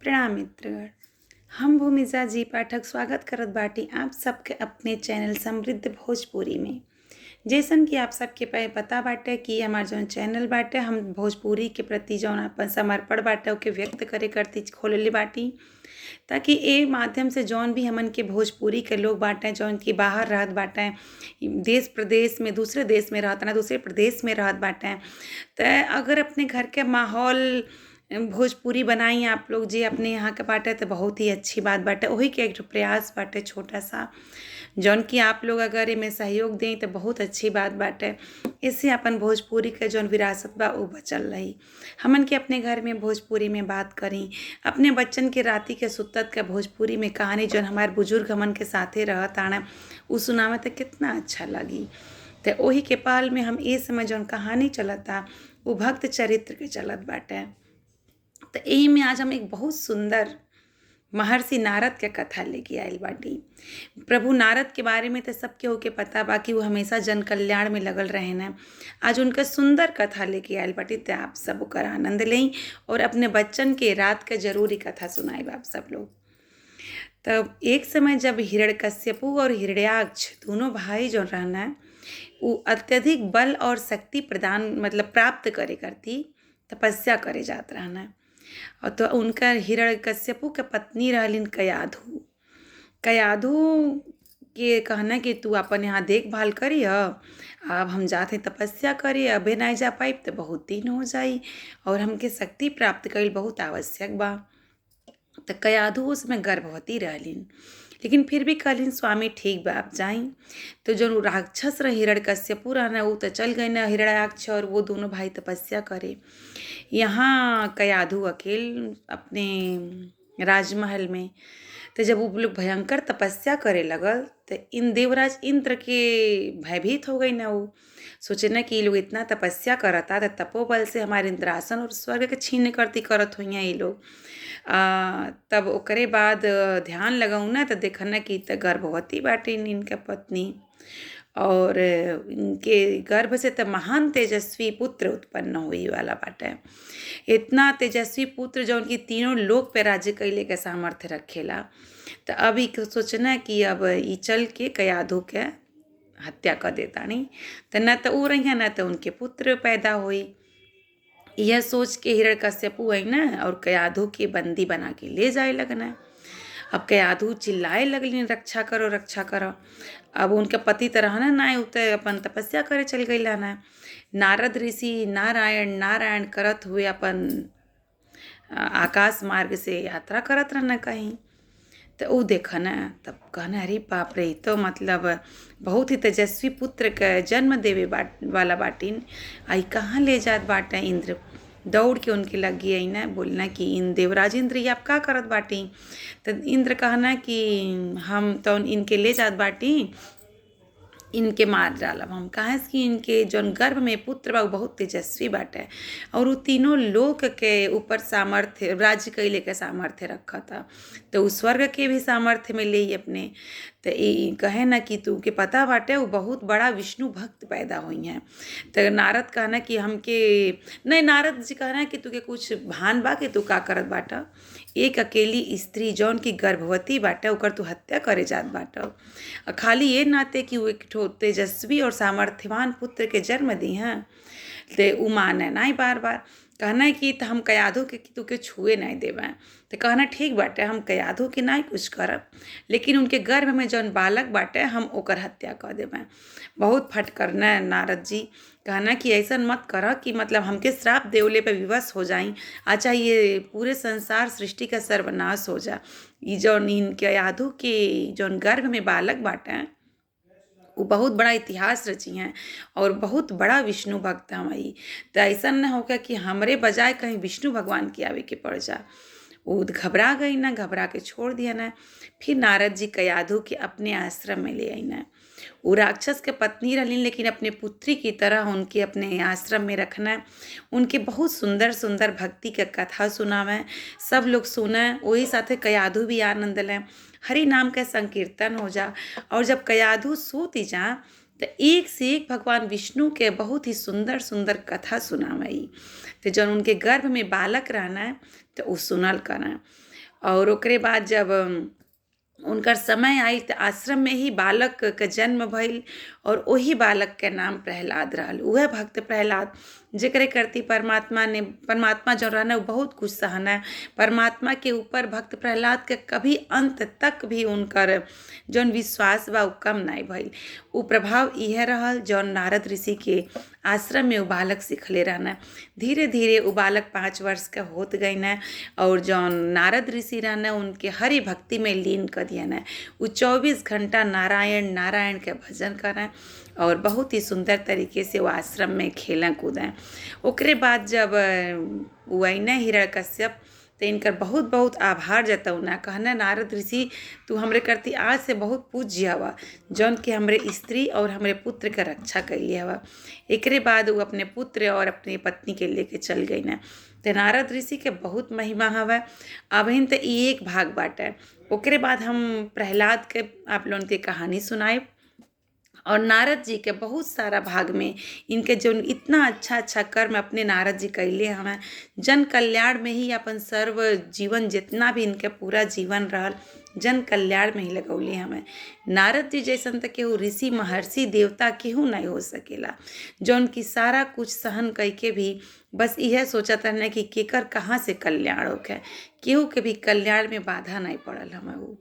प्रणाम मित्रगण, हम भूमिजा जी पाठक स्वागत करत बाटी आप सबके अपने चैनल समृद्ध भोजपुरी में। जैसन कि आप सबके पता बाटे कि हमार जौन चैनल बाटे, हम भोजपुरी के प्रति जौन अपन समर्पण बाटे ओके व्यक्त करे करती खोलले बाटी, ताकि ए माध्यम से जौन भी हमन के भोजपुरी के लोग बाटे, जौन कि बाहर रहत बाटे, देश प्रदेश में, दूसरे देश में रहत ना, दूसरे प्रदेश में रहत बाटे, त अगर अपने घर के माहौल भोजपुरी बनाई आप लोग जे अपने यहाँ के बाटे त बहुत ही अच्छी बात बाटे। वही के एक ठो प्रयास बाटे छोटा सा, जौन कि आप लोग अगर एमे सहयोग दें तो बहुत अच्छी बात बाटे। इससे अपन भोजपुरी के जौन विरासत बा उ बचल रही। हमन के अपने घर में भोजपुरी में बात करी, अपने बच्चन के राती के सुतत के भोजपुरी में कहानी जौन हमार बुजुर्ग हमन के साथे रहत आना उ सुनावे त कितना अच्छा लगी। त ओही के पहल में हम ए समय जौन कहानी चलता उ भक्त चरित्र के चलत बाटे। त एही में आज हम एक बहुत सुंदर महर्षि नारद के कथा लेके आइल बाटी। प्रभु नारद के बारे में त सब केहू के पता बा कि वो हमेशा जन कल्याण में लगल रहेन। आज उनका सुंदर कथा लेके आइल बाटी, त आप सब ओकर आनंद लें और अपने बच्चन के रात के जरूरी कथा सुनाइब आप सब लोग। तब एक समय जब हिरण्यकश्यपु और हिरण्याक्ष दोनों भाई जो रहना उ अत्यधिक बल और शक्ति प्रदान मतलब प्राप्त करे करती तपस्या करे जात रहना। और तो उनका हिरण्यकश्यपु के पत्नी रहलिन कयाधु। कयाधु के कहना कि तू अपन यहाँ देखभाल करिह, अब हम जात हई तपस्या करे, अबे नहीं जा पाइब तो बहुत दिन हो जाई और हमके शक्ति प्राप्त कईल बहुत आवश्यक बा। त कयाधु उस समय गर्भवती रहलिन, लेकिन फिर भी कहलिन स्वामी ठीक बा आप जाई। तो जौन उ राक्षस रहे हिरण्यकश्यपु रहना उ त चल गए न हिरण्याक्ष और वो दोनों भाई तपस्या करे। यहाँ कयाधु अकेल अपने राजमहल में। तो जब वो लोग भयंकर तपस्या करे लगल तो इन देवराज इंद्र के भयभीत हो गई ना। वो सोचे ना कि ये लोग इतना तपस्या करता त तपोबल से हमारे इंद्रासन और स्वर्ग के छीन करती करत हुई ये लोग। तब ओकरे बाद ध्यान लगाऊ ना त देखना कि त गर्भवती बाटे इनका पत्नी और इनके गर्भ से त महान तेजस्वी पुत्र उत्पन्न होई वाला बाटे। इतना तेजस्वी पुत्र जौन कि तीनों लोक पे राज्य कैले के सामर्थ्य रखेला। त अब ई सोचना कि अब ई चल के कयाधु के हत्या कर देतानी, त न त उ रहिया न त उनके पुत्र पैदा होई। यह सोच के हिरण्यकश्यपु आई ना और कयाधु के बंदी बना के ले जाए लगना। अब कयाधु चिल्लाए लगलिन रक्षा करो रक्षा करो। अब उनके पति त रहना ना, उ त अपन तपस्या करे चल गई ना। नारद ऋषि नारायण नारायण करत हुए अपन आकाश मार्ग से यात्रा करत रहना कहीं, तो उ देखना तब कहना अरे बाप रे, तो मतलब बहुत ही तेजस्वी पुत्र के जन्म देवे वाला बाटिन, आई कहाँ ले जात बाटे। इंद्र दौड़ के उनके लग आई ना, बोलना कि इन देवराज इंद्र ये आप का करत बाटी। तो इंद्र कहना कि हम तो इनके ले जात बाटी, इनके मार डालब हम, काहे कि इनके जौन गर्भ में पुत्र बा बहुत तेजस्वी बाटे और उ तीनों लोक के ऊपर सामर्थ्य राज्य कैले के सामर्थ्य रखता, तो उ स्वर्ग के भी सामर्थ्य में ले अपने। तो ई कहे ना कि तू के पता बाटे वो बहुत बड़ा विष्णु भक्त पैदा हुई हैं। तो नारद कहना कि हमके नहीं, नारद जी कहना कि तुके कुछ भान बा कि तू का करत बाटा, एक अकेली स्त्री जौन की गर्भवती बाटे ओकर तू हत्या करे जात बाटा, खाली ये नाते कि वो एक ठो तेजस्वी और सामर्थ्यवान पुत्र के जन्म दी हैं। ते उ माने नहीं, बार बार कहना है कि हम कयाधु के तुके छुए नहीं देवे। तो कहना ठीक बाटे हम कयाधु के नहीं कुछ करब, लेकिन उनके गर्भ में जौन बालक बाटे हम ओकर हत्या कर देवे। बहुत फट करना नारद जी, कहना कि ऐसा मत कर कि मतलब हमके श्राप देवले पे विवश हो जाई, अच्छा ये पूरे संसार सृष्टि का सर्वनाश हो जा। ई जौन इनके कयाधु के जौन गर्भ में बालक बाटे वो बहुत बड़ा इतिहास रची हैं और बहुत बड़ा विष्णु भक्त हमारी, तो ऐसा न होगा कि हमरे बजाय कहीं विष्णु भगवान के आवे के पड़ जा। वो घबरा गई ना, घबरा के छोड़ दिया ना। फिर नारद जी कयाधु के अपने आश्रम में ले आई ना। वो राक्षस के पत्नी रहलीन, लेकिन अपने पुत्री की तरह उनके अपने आश्रम में रखना, उनके बहुत सुंदर सुंदर भक्ति के कथा सुनावें, सब लोग सुने, वही साथे कयाधु भी आनंद लें, हरि नाम का संकीर्तन हो जा। और जब कयाधु सोती जा तो एक से एक भगवान विष्णु के बहुत ही सुंदर सुंदर कथा सुनावई। तो जब उनके गर्भ में बालक रहना है तो वो सुनल करें। और ओकरे बाद जब उनकर समय आई त आश्रम में ही बालक के जन्म भइल और ओही बालक के नाम प्रहलाद रहल। उहे भक्त प्रहलाद जेकरे करती परमात्मा ने, परमात्मा जो रहना वो बहुत कुछ सहना। परमात्मा के ऊपर भक्त प्रहलाद के कभी अंत तक भी उनकर जौन विश्वास बा उ कम नहीं भइल। उ प्रभाव इहे रहल जौन नारद ऋषि के आश्रम में उ बालक सिखले रहना। धीरे धीरे उ बालक 5 वर्ष के होत गईन और जौन नारद ऋषि रहना उनके हरि भक्ति में लीन कर दियन। उ 24 घंटा नारायण नारायण के भजन करें और बहुत ही सुंदर तरीके से वो आश्रम में खेलें कूदें। ओकरे बाद जब उ अइने हिरण्यकश्यप तो इनकर बहुत बहुत आभार जतौना, कहना नारद ऋषि तू हमरे करती आज से बहुत पूज्य हवा, जौन कि हमरे स्त्री और हमरे पुत्र के रक्षा कैली हवा। एकरे बाद वो अपने पुत्र और अपने पत्नी के लेके चल गई न। तो नारद ऋषि के बहुत महिमा हवा। अबहिन तो ई एक भाग बाटे। ओकरे बाद हम प्रहलाद के आप लोगन के कहानी सुनाएब और नारद जी के बहुत सारा भाग में इनके जो इतना अच्छा अच्छा कर्म अपने नारद जी कैले हमें, जन कल्याण में ही अपन सर्व जीवन जितना भी इनके पूरा जीवन रहल जन कल्याण में ही लगौले हमें। नारद जी जैसन तक केहू ऋषि महर्षि देवता केहू नहीं हो सकेला, जौन की सारा कुछ सहन कई के भी बस यह सोचत रहने कि केकर कहाँ से कल्याण होखे, केहू के भी कल्याण में बाधा नहीं पड़ल हमें। वो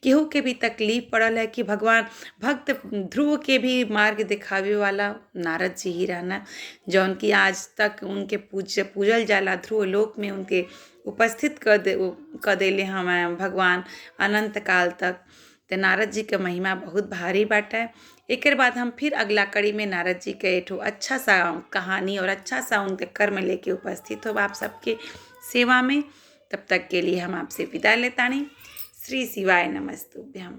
केहू के भी तकलीफ पड़ल है कि भगवान भक्त ध्रुव के भी मार्ग दिखावे वाला नारद जी ही रहना, जौन की आज तक उनके पूज पूजल जाला। ध्रुव लोक में उनके उपस्थित कर देले हमें भगवान अनंत काल तक। तो नारद जी के महिमा बहुत भारी बाटे। एकर बाद हम फिर अगला कड़ी में नारद जी के एठो अच्छा सा कहानी और अच्छा सा उनके कर्म लेके उपस्थित हो आप सबके सेवा में। तब तक के लिए हम आपसे विदा लेतानी। श्री शिवाय नमस्तुभ्यम।